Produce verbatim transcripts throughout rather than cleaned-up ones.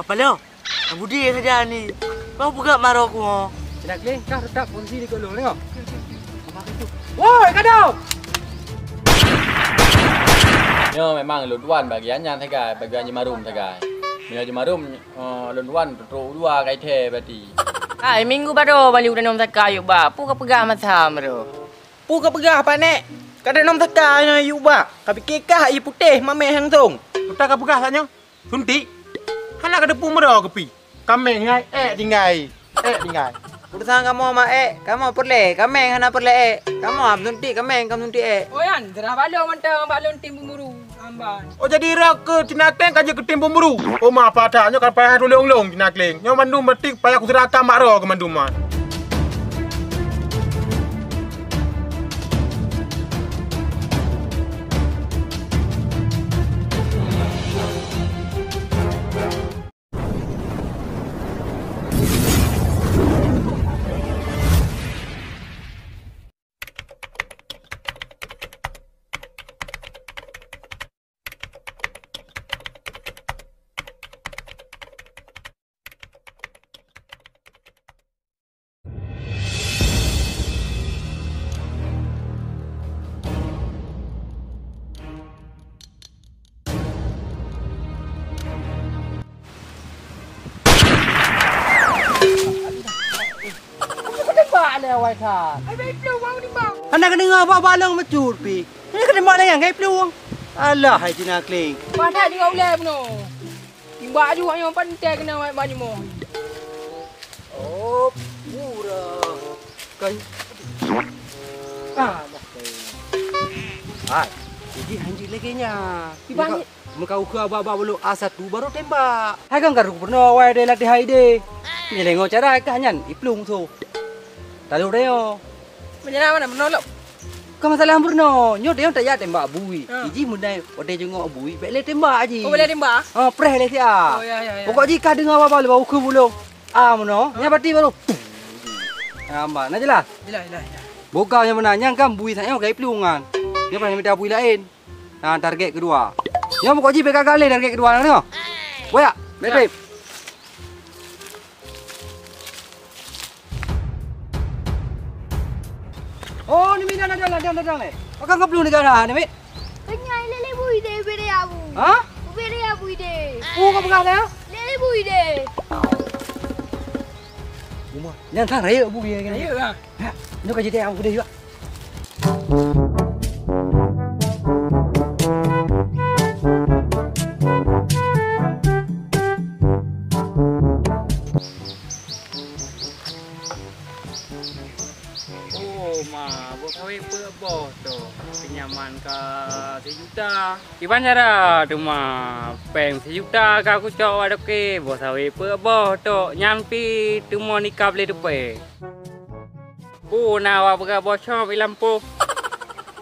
Apa lo? Abu dia saja ni. Mau peugah maro ku ho. Cina Kling, kah tetap posisi di kolong, tengok. Woi, kadau! Nyoe memang lôn tuan bagian nyan sagai, bagian Haji Marum sagai. Meunyoe Haji Marum, eh, lôn tuan trok-trok u luwa kai thée berarti. Hai, minggu baroe balu tanom saka yub bak. Peue ka peugah masa meuro? Peue ka peugah, Pak Nek? Ka tanom saka nyoe yub bak. Ka pike kah ie putéh mamèh langsong. Peue ka peugah sak nyoe? Suntik? Hana ka teupeu meuro keupi. Kaméng hai, ék tinggai. Ék tinggai. Urusan kamoe ma ék, kamoe peureulée. Kaméng hana peureulée ék. Kamoe am suntik kaméng, kam suntik ék. Oh, nyan, seurah balong mantong bak lôn tim bumburu. Amban. Oh, jadi roh keu Cina Kling ka jeuet keu tim bumburu. Oh, ma patah nyoe ka payah tulông lôn Cina Kling. Nyoe mandum berarti payah kuserahkan bak roh keu mandum man. Hana ka deungoe bak balong meucur pih. Hana ka tembak lé nyang kai plueng. Alah, hai Cina Kling. Padah juga ulèe bunoe. Timbak aju awak nyoe, pan teuh keunoe awak bak nyoe. Oh, pura. Kan. Ah, dah. Hai, jadi hanjeuet lagèe nyan. Kiban. Meuka-, meuka ukeue aba-aba bolo A satu baru tembak. Hai kan karu peurunoe awai deh latih hai deh. Nyelengo cara kah nyan, iplueng so. Talô deh nyoe. Meunyoe na mana peurunoe lom? Ka masalah peurunoe, nyoe deh nyoe tajak tembak bui. Ha. Iji meunai watèe jingok bui, bèk lé tembak ji. Oh, bèk lé tembak? Ha, preh lé siat. Oh, ya, ya, ya. Pokok ji ka deungoe aba-aba lé bau ukeue bolo. Ah, meunoe, nyan pati baru. Nampak, na jelas? Jelas, jelas, jelas. Boka nyang meunan, nyang kan bui sak nyoe ka iplueng nyan. Nyoe payah mita bui laén. Nah, target keudua. Nyoe pokok jih bèk gagal lé target keudua nyoe. Boyak, bèk trép. Oh, ni mi dan, dan, dan, dan, dan, eh. Pakon ka plueng negara ni, mi? Kenyai lele bui deh, beri abu. Ha? Beri abu deh. Oh, ka peugah dah? Lele bui deh. Uma, nyan sang rayeuk bui ya kan? Rayeuk lah. Ha, nyoe ka jadi abu deh juga. Oh, ma, boh sawét peuet boh tok. Pinjaman ka sijuta. Kiban cara teuma péng sijuta ka kucok bak toke, boh sawét peuet boh tok. Nyan pih teuma nikab lé teupée. Peue na awak peugah boh cop i lampôh?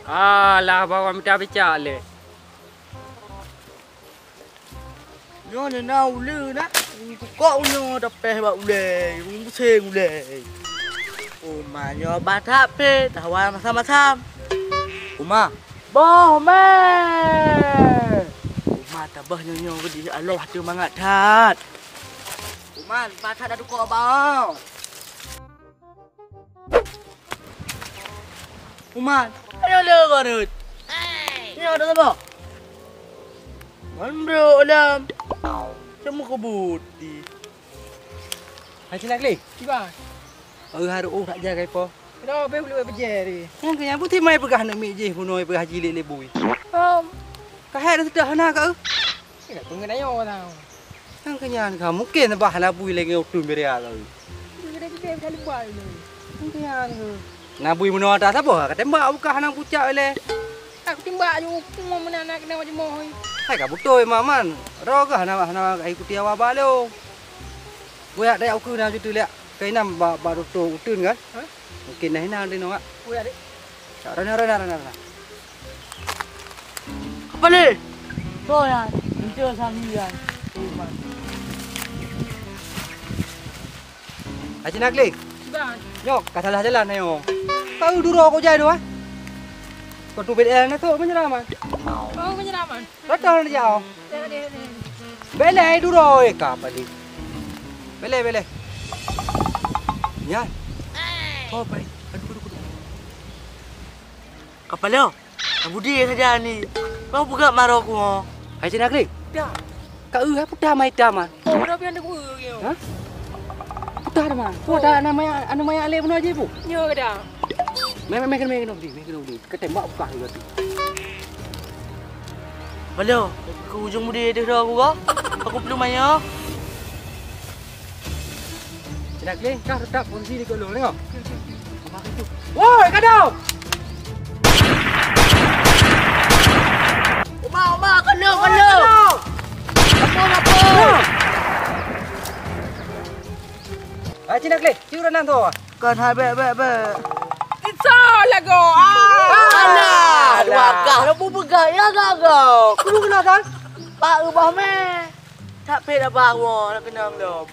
Alah, bah awak mita bicak lé. Nyoe na uleue na, ureueng tukok nyoe tapéh bak ulée, ureueng puseng ulée. Uma nyoe bah that pih tawa masam-masam. Uma, boh mé! Uma tabah nyoe nyoe geudeh aloh até mangat that. Uma bah that na tukok bak. Umat, ayo le garut. Nyoe ada sapa? Man bro lam. Cuma kebut di. Hai Cina Kling. Kiban. Baru haru oh tak jaga ipo. Kenapa boleh bejeri? Yang kena putih mai peugah nak mik jih bunoe peugah jilik lebui. Om. Kahai dah sudah hana kau. Kena tunggu nayo tau. Nyang keu nyan ka mungken bah labui lé ngon uteuen birea lom. Kena gede bisa lebai lé. Nyang keu nyan keu. Nabui meunoe ata saboh ka tembak bukah nang pucak lé. Aku tembak ju pun meunan nak kena majeumoh. Hai ka beutôi maman. Roh gah hana hana ikuti awak balo. Buyak dek aku na jutu liak. Kainam ba ba doto uteuen kan? Hah? Mungkin nah hina deh nongak. Buyak dek. Tak rana rana rana rana. Apa ni? Soe nyan? Encik Sami nyan. Haji Nagli. Bang. Nyok, ka salah jalan ayo. Tahu duro kau jai tu ah. Kau tu beda na tu penyeraman. Oh, penyeraman. Betul dia. Deh, deh, deh. Beleh duroe ka padi. Beleh, beleh. Nyan. Oh, pai. Aduh, aduh, aduh. Kapalo, ka budi saja ni. Mau peugah maro ku ho. Hai Cina Kling. Dah. Ka eu hai putah mai taman. Oh, dah pian deuk eu. Ha? Putah teman. Oh, dah anak maya, anak maya alek bunoe ji bu. Nyo dah. Mai, mai, mai kena, mai kena budi, mai kena budi. Ka tembak buka juga tu. Balo, ke ujung budi deh dah aku ga. Aku perlu maya. Cina Kling, kah tetap posisi di kolong, tengok. Woi, kadau! Uma, uma, kena, kena! Apa, apa? Ah, Cina Kling, cium dah nang tu. Kan hai bek, bek, bek. Kita lagu. Ah. Alah, dua kah, lu peugah ya gaga. Kulu kena kan? Pak ubah meh. Tak payah dah bawa nak kenang dong.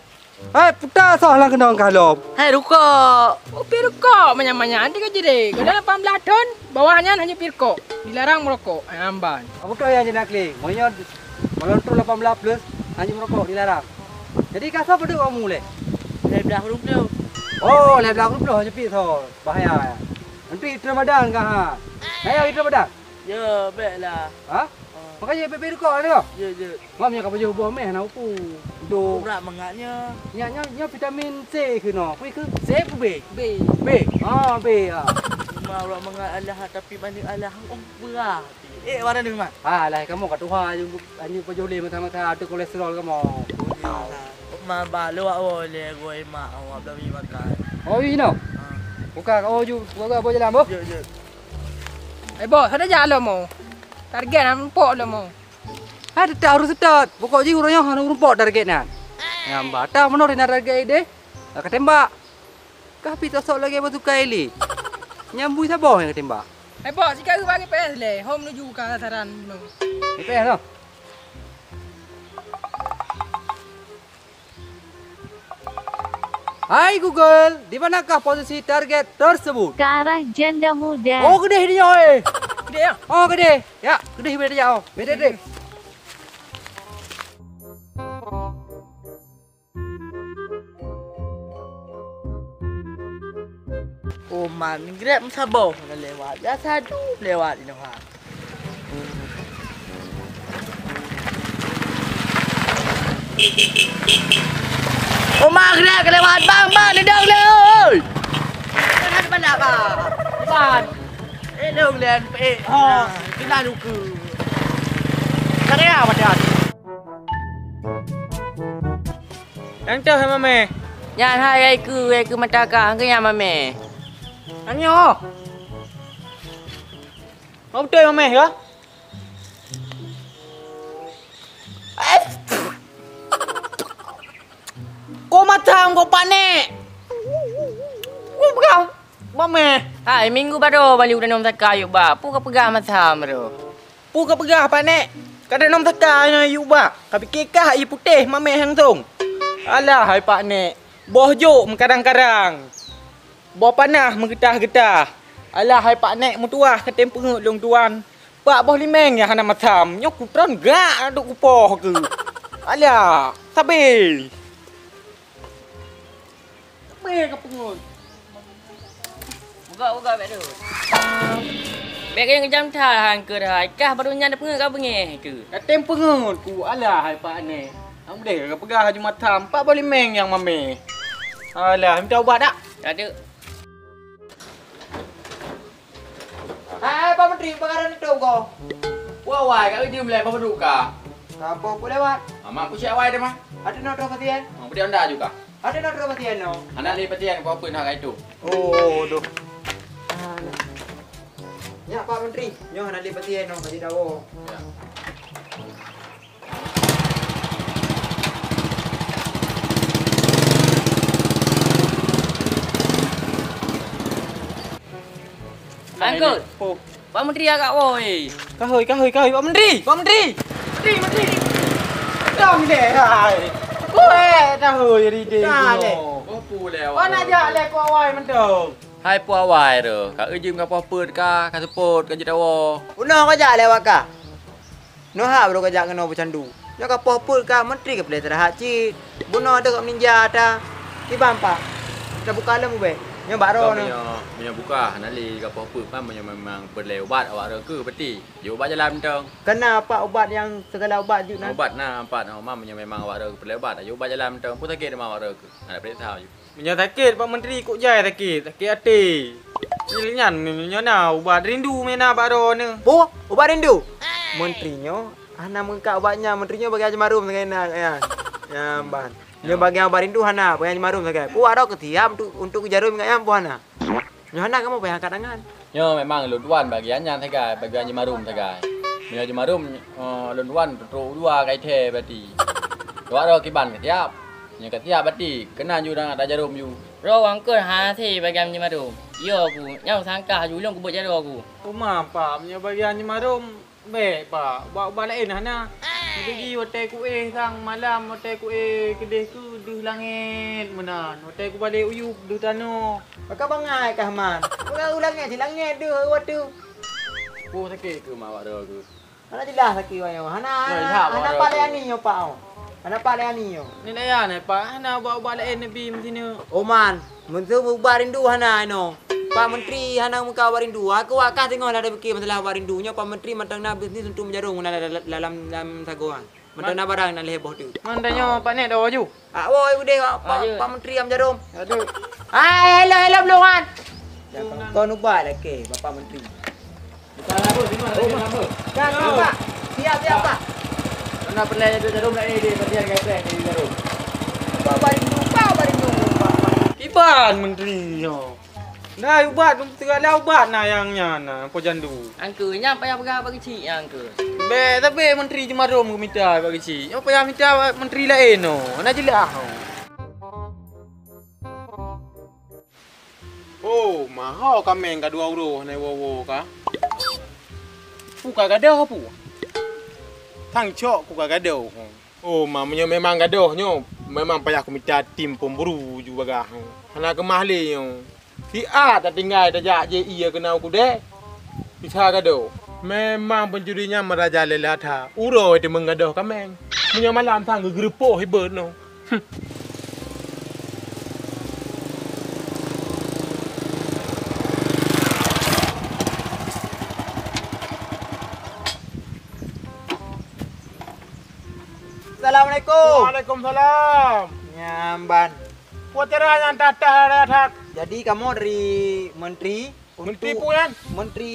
Hai, puta soh lam keunong ka lom. Hai, rukok. Oh, pi rukok manyang-manyang, anti ka jideh. Goda lapan blah thon, bawah nyan hanya pi rukok. Dilarang merokok, hai amban. Apa tu yang jenak klik? Monyot, kalau tu lapan blah plus, hanya merokok, dilarang. Jadi, ka soh padum kamu leh? Lhèe blah ploh. Oh, lhèe blah ploh, hanya pi soh. Bahaya. Nanti itu Ramadan kah, ha? Naya itu Ramadan? Ya, baiklah. Ha? Makanya bebek rukok ada. Ya, ya. Mam nyang ka pajoh boh meh na upu. Untuk urat mangat nya. Nya, nya, nya vitamin C keunoe. Kui keu C keu B? B. B. Ah, B, ah. Cuma urat mangat alah tapi banyak alah. Oh, berat. Eh, warna ni, Mat? Ah, lah kamu ka tuha, anjing pajoh lé mata-mata ada kolesterol kamu. Ma ba lo awak le goi mak awak belum makan. Oh, you know. Ha. Buka kau ju, buka kau jalan boh. Ya, ya. Eh, boh, ada jalan mo. Target nak empok lo mo. Hai, tetap harus tetap. Pokok jih urang nyoe hana rumpok target nyan. Nyang bata meunoe na target ideh, ka tembak. Kah pi tosok lagèe batu kai lé. Nyambui saboh nyang ka tembak. Hai, bok, sikaeu bagi P S lé. Hom menuju ke sasaran. P S noh. Hai Google, di manakah posisi target tersebut? Ke arah Janda Muda. Oh, keudeh di nyoe, eh. Keudeh, ya? Oh, keudeh. Ya, keudeh beda jauh. Beda deh. Oh, man, Grab meusaboh na lewat. Biasa dum lewat inoe, ha. Oma gerak ka lewat, bang, bang, ledong le, oi. Mana, mana, bang? Bang. Eh, long len, eh, ho, kena luka. Karya macam. Nyang toh hai mameh. Nyan hai ai keu, ai keu mata kah, keu nyan mameh. Anyo. Mau beutôi mameh ya? Ko matham ko panek. Ko peugah mameh. Hai, minggu baroe bali udah nom saka yuk ba. Pu ka peugah matham ro. Pu ka peugah panek. Ka danom saka nyoe yuk ba. Ka pike kah ie putéh mameh langsong. Alah hai paknek. Boh jok meukarang-karang. Boh panah meugeutah-geutah. Alah hai paknek meutuwah katem peungeut lôn tuan. Bak boh limeng nyang hana matham, nyoe kutron gak duek kupoh keu. Alah, sabe. Sabe ka peungeut. Bugak-bugak bèk tu. Bèk nyang jam that han keu dah. Ikah baru nyan peungeut ka beungèh keu. Katem peungeut ku, alah hai paknek. Am deh ka peugah laju matham, pat boh limeng nyang mameh. Alah, minta ubat dak? Tak ada. Hai, hai, Pak Menteri, peukara neutôp goe. Wah, wai, ka ujeuem lé Pak Menteri ka. Apa pun lewat? Amak ku siap wai deh mah. Ada nak droe pasien? Mau beri anda juga. Ada nak droe pasien no? Anak lé pasien apa-apa nak itu. Oh, doh. Nyak Pak Menteri, nyoe anak lé pasien no, kasih tahu. Ya. Angkut. Oh. Pak Menteri agak woi. Kahoi, kahoi, kahoi, Pak Menteri, Pak Menteri. Menteri, Menteri. Dong deh, hai. Kue tahoi ride. Dah leh. Kau nak jak leh kau wai mentong. Hai puawai tu, ka ujim ka poh peuet ka, ka seupôt ka jitawa. Unoe ka jak lewat ka. Noha baru ka jak keunoe beucandu. Nyoe ka poh peuet ka, menteri ka peureulèe istirahat cit. Bunoe deuh ka meuninggai ata. Kiban, Pak? Tabuka lom ubé. Nyoe bak droeneuh. Meunyoe, meunyoe buka hana lé ka poh peuet, Pak, meunyoe memang peureulèe ubat awak droe keuh, berarti jok ubat jalan mantong. Kana, Pak, ubat nyang segala ubat jeuet na? Ubat na, Pak, na, meunyoe memang awak droe peureulèe ubat, jok ubat jalan mantong. Peue sakét teuma awak droe keuh? Hana peuriksa ju. Meunyoe sakét, Pak Menteri, kok jai sakét, sakét até. Nyan, nyoe na ubat rindu meunan bak droeneuh. Peue? Ubat rindu? Menteri nyoe hana meukat ubat nyan, menteri nyoe bagian Haji Marum sagai na, ya. Nyan ban. Nyoe bagian ubat rindu hana, bagian Haji Marum sagai. Peue, droe keuh siap untuk, untuk jarum ingat nyan peue hana? Nyoe hana kamoe payah angkat tangan. Nyoe memang lôn tuan bagian nyan sagai, bagian Haji Marum sagai. Meunyoe Haji Marum, eh, lôn tuan trok u luwa ka ithèe berarti. Awak droe kiban ka siap. Nyoe ka siap berarti, keunan ju na tajarom ju. Droe wang keuh hase bagian Haji Marum. Iyo ku, nyan sangka ju lôn kubeuet jaroe ku. Teuma, Pak, meunyoe bagian Haji Marum, bèk, Pak, ubat-ubat laén hana. Jadi watèe kuéh sang malam, watèe kuéh keudéh keuh deuh langèt meunan. Watèe kubalek u yup deuh tanoh. Maka bangai kah man. Peugah u langèt, si langèt deuh watèe. Peue sakét keuh mak awak droe keuh? Hana jeulaih sakét awak nyoe. Hana, hana, hana Pak Leani nyoe, Pak, oh. Hana Pak Leani nyoe. Ni layan, eh, Pak. Hana ubat-ubat laén neubi meusineuk. Oman, meuseu ubat rindu hana inoe. Pak Menteri hana meukat ubat rindu. Aku wak kah singoh lagèe pike masalah ubat rindu. Nyoe Pak Menteri mantong na bisnis untuk meujarom na la-, la-, la-, lam, lam sagoe. Mantong na barang na lhèe boh teuk. Man tanyoe Pak Nek dawa ju. Ah, woi, udeh, Pak, Pak Menteri am jarom. Aduh. Ah, hello, hello, belum kan? Kon ubat lagi, Bapak Menteri. Bukan apa, sini ada apa? Dah, siap, Pak. Siap, siap, Pak. Mana pernah ada jarum nak ni, dia pernah ngai pernah ni jarum. Bapak rindu, Bapak rindu, Bapak. Kiban Menteri nyoe. Dah ubat, segala ubat na nyang nyan na, Empu Jandu. Angku, nyang payah peugah bak keuchik nyang angku. Bèk, tapi Menteri Jeumaro mita bak keuchik. Nyang payah mita bak menteri laén no. Na jeulaih no. Oh, maho kaméng ka dua uroe hana woe-woe ka. Ku ka gadôh pu. Tang cok ku ka gadôh. Oh, ma, meunyoe memang gadôh nyoe, memang payah kumita tim pemburu ju bagah. Hana keumah lé nyoe. Siat tatinggai tajak jih ié keunong kudée. Bisa gadôh. Memang pencuri nyan meurajalela that. Uroe teumeung gadôh kaméng. Meunyoe malam sang geugeureupoh hibeuet nyoe. Assalamualaikum. Waalaikumsalam. Nyamban. Peue cara nyang that-that that? Jadi kamoe dari menteri. Menteri peue nyan? Menteri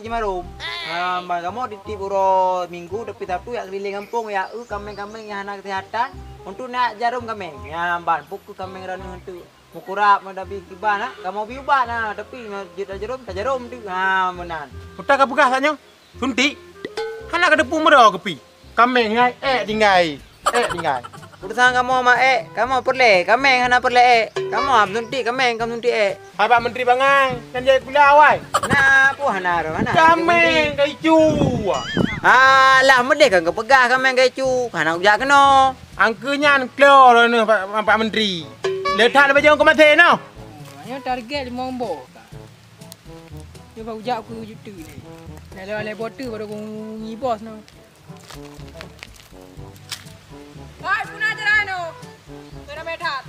Jeumaro. Ha, ban kamoe tiep-tiep uroe minggu, tapi Sabtu jak keuliléng gampông, jak eu kaméng-kaméng nyang hana keuseuhatan, untuk neujak jarom kaméng. Nyan ban, pukon kaméng droeneuh eunteuk meukurab, meudabi kiban, ha, kamoe bi ubat na, tapi jeuet tajarom, tajarom teuk. Ha, meunan. Peue ka peugah sak nyoe? Suntik? Hana kateupeue meudroe keupi. Kaméng ngai ék tinggai. Ék tinggai. Urusan kamoe ma ék, kamoe peureulée. Kaméng hana peureulée ék. Kamoe am suntik kaméng, kam suntik ék. Hai Pak Menteri bangai, nyan jai kula awai. Na, peue hana roh, hana. Kaméng ka icu. Alah, meudeh kan geupeugah kaméng ka icu. Hana kujak keunoe. Angkeu nyan klo droeneuh Pak, Pak Menteri. Le that leubeh jeuet keu maté noh. Nyoe target limong boh. Nyoe bak ujak ku jutu ni. Dah lewat lewat bote baru ku ngibos no. Hai, puna jalan no. Kena medat.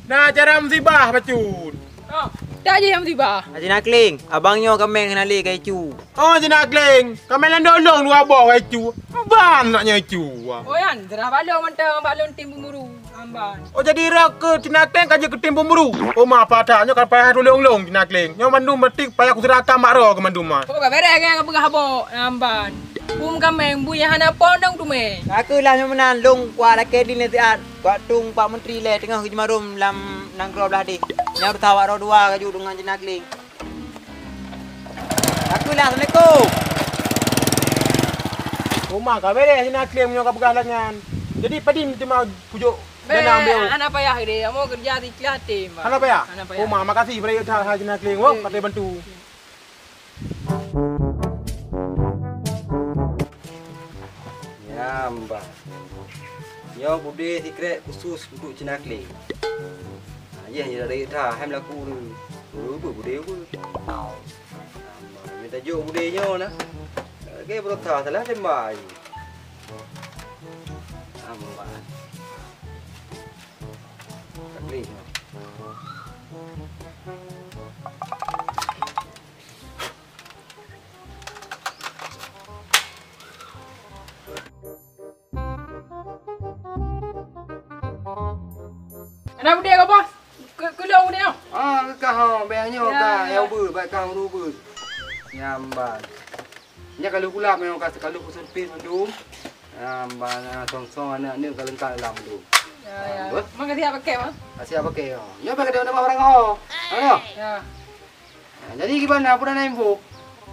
Na cara musibah bacut. Oh, dah je yang musibah. Haji Nakling, abang nyoe kaméng hana lé ka icu. Oh, Haji Nakling, kaméng landolong dua boh ka icu. Ban nak nyoe icu. Oh, yan, jerah balong mantong, balong tim pemburu. Amban. Oh, jadi roh keu Cina Kleng ka jeuet keu tim pemburu. Oh, ma apa that nyoe ka payah tulông lôn Cina Kleng. Nyoe mandum berarti payah kuserahkan bak roh keu mandum nyan. Oh, ka beres kan ka peugah habok. Amban. Pum kaméng bui hana pondong tu meh. Aku lah nyoe meunan lôn kuat lakée di nasihat. Kuat tung Pak Menteri lé teungoh geujeumaro lam nanggroe blah deh. Nyoe beutawak roh dua ka jeuet deungon Cina Kleng. Aku lah, assalamualaikum. Rumah ka beres Cina Kleng nyoe ka peugah lagèe nyan. Jadi padum teuma kujok dana ambil. Hana payah deh, kamoe keureuja ikhlas até, Mak. Hana payah? Hana payah. Oh, Mak, makasih beurai that hai Cina Kleng, oh, ka bantu. Nyan, bah. Nyoe budé sikrek khusus untuk Cina Kleng. Ha, yeh, nyoe dari that, hai meulaku tu. Budé, budé, budé. Nyoe tajok budé nyoe nah. Lagèe beurota salah tembak. Tak boleh. Hana beudé kah, Bos? Keu, keu lôn beudé nyoe? Ah, keu kah ho, bèk nyoe kah, ya, ya, ubeut, bèk kah ubeut. Nyan ban. Nyan ka lheueh kulap nyoe kah, ka lheueh kuseumpéh mandum. Nyan ban, ah, song-song aneuk-aneuk ka leungkap lam mandum. Ya, ya. Bos? Mang ka siap pakèk, Bos? Ka siap pakèk, ho. Nyoe bèk ka deuh nambah barang ho. Ha, nyoe? Ya. Ha, jadi kiban na, peue na info?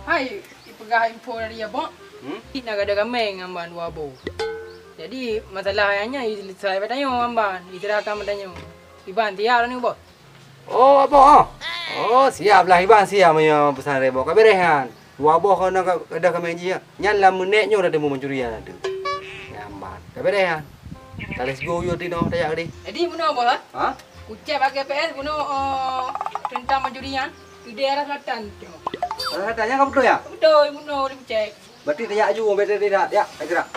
Hai, ipeugah info dari Abang. Hmm? Ina gada kameng amban dua boh. Jadi, masalah nyan iselesai bak tanyoe amban, iserahkan bak tanyoe. Iban siap dah ni, Bos. Oh, Abang, oh. Oh, siap lah, Iban siap meunyoe peusan dari Abang. Ka beres nyan. Dua boh keunan ka, ka deuh kameng jih. Nyan lam meunet nyoe dah teumu mencuri nyan tu. Nyan ban. Ka beres nyan. Ka let's go yue tinoh tajak tadi. Jadi meunoe, Bos, ah? Ha? Kucek bak G P S bunoe, eh, teuntang mencuri nyan. Di daerah selatan tu. Daerah selatan nyan ka beutôi, ya? Beutôi, bunoe kucek. Berarti tajak laju, bèk teudeundak, ya, tajak gerak.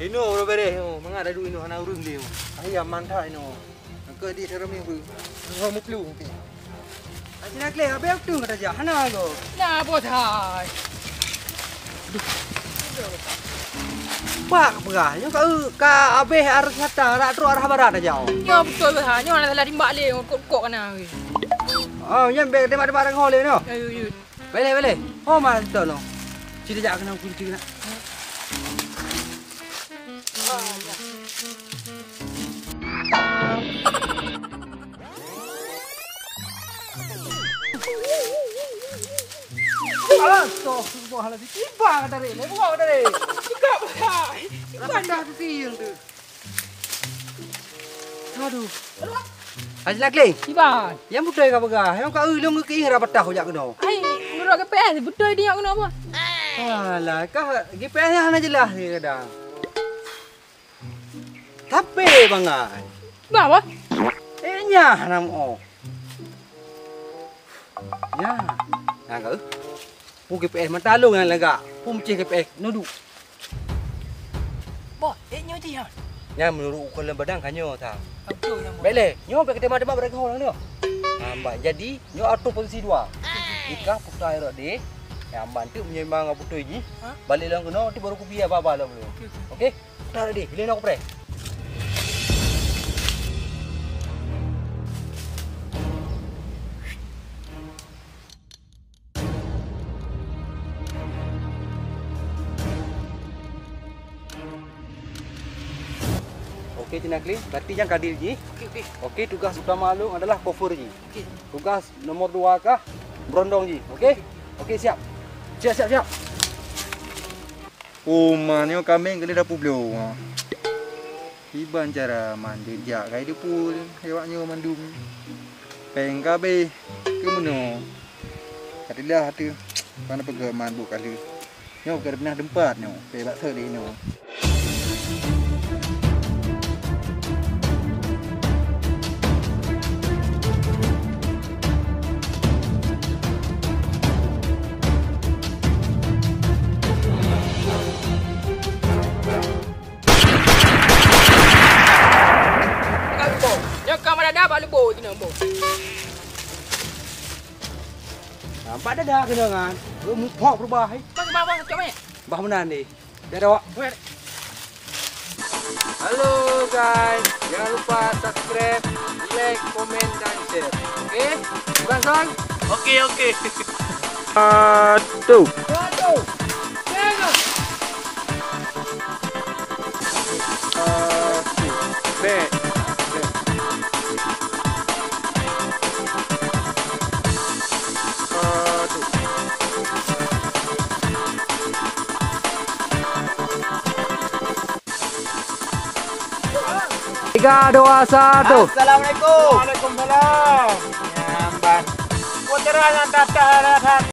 Inoe uroe beres nyoe, mangat adu inoe hana ureueng lé nyoe. Ahi aman that inoe. Nangkeuh di dalam minggu. Nangkeuh muplu mungkin. Aci nak lé, abéh waktu kata jah, hana go. Nah, bos hai. Pak peugah, nyoe ka, ka abéh arah selatan, rak trok arah barat aja. Nyoe beutôi bos hai, nyoe hana salah timbak lé, kok-kok kana. Oh, nyan bèk tembak-tembak deungoe lé noh. Ayo, ayo. Balek, balek. Oh, mantap noh. Cita jak kena kulit kena. Astagfirullahaladzim. Tiba ka tarik, lé buah ka tarik. Tiga belas. Tiba dah tu siang tu. Aduh. Haji Nakling. Iban. Nyang beutôi ka peugah. Nyang ka eu lôn keuieng rap patah jak keunoe. Ai, meunurot G P S beutôi di jak keunoe apa? Alah, kah G P S nyan hana jeulaih lé kadang. Tapi bangai. Ba apa? Eh, nyan hana meu. Nyan. Nah, ka eu. Peue G P S mata lôn nyang lagak. Peue meucéh G P S nuduek. Boh, eh, nyoe jih, ha? Nyan meunurot ukeue lôn padang ka nyoe, Tam. Beutôi nyan, Boh. Bèk lé, nyoe bèk teuma-teuma beureugah ureueng nyoe. Hamba, jadi nyoe atoh posisi dua. Jika putra rot deh, nyan hamba teuk meunyoe memang beutôi jih, ha? Balek lom keunoe, nanti baru kupié ba-ba lom dulu. Oke, oke. Oke? Putra rot deh, bila nak kupreh? Oke, Cina Kling, berarti nyang ka deal jih. Oke, oke. Oke, tugas utama lôn adalah cover jih. Oke. Tugas nomor dua kah berondong jih, oke? Oke, siap. Siap, siap, siap. Uma nyoe kameng keuneuk dapur bloe. Kiban cara mandum jak kai deupul, lewat nyoe mandum. Péng ka abéh, keu meunoe. Ka teulah ateueh, hana peugah man buet kali. Nyoe ka pernah teumpat nyoe, pé bak sot lé nyoe. Nyoe ka meudada bak lubô jinoe, boh. Nampak dada keunoe nyan. Mupok peurubah, eh. Bang, bang, bang, cok meh. Bah meunan deh. Dah dah, wak. Halo guys, jangan lupa subscribe, like, komen, dan share. Oke? Bukan, Son? Oke, oke. Satu. Satu. Tiga. Satu. Baik. Baik. Satu. Tiga, dua, satu. Assalamualaikum. Waalaikumsalam. Nyamban. Putra nyang tatah ada satu.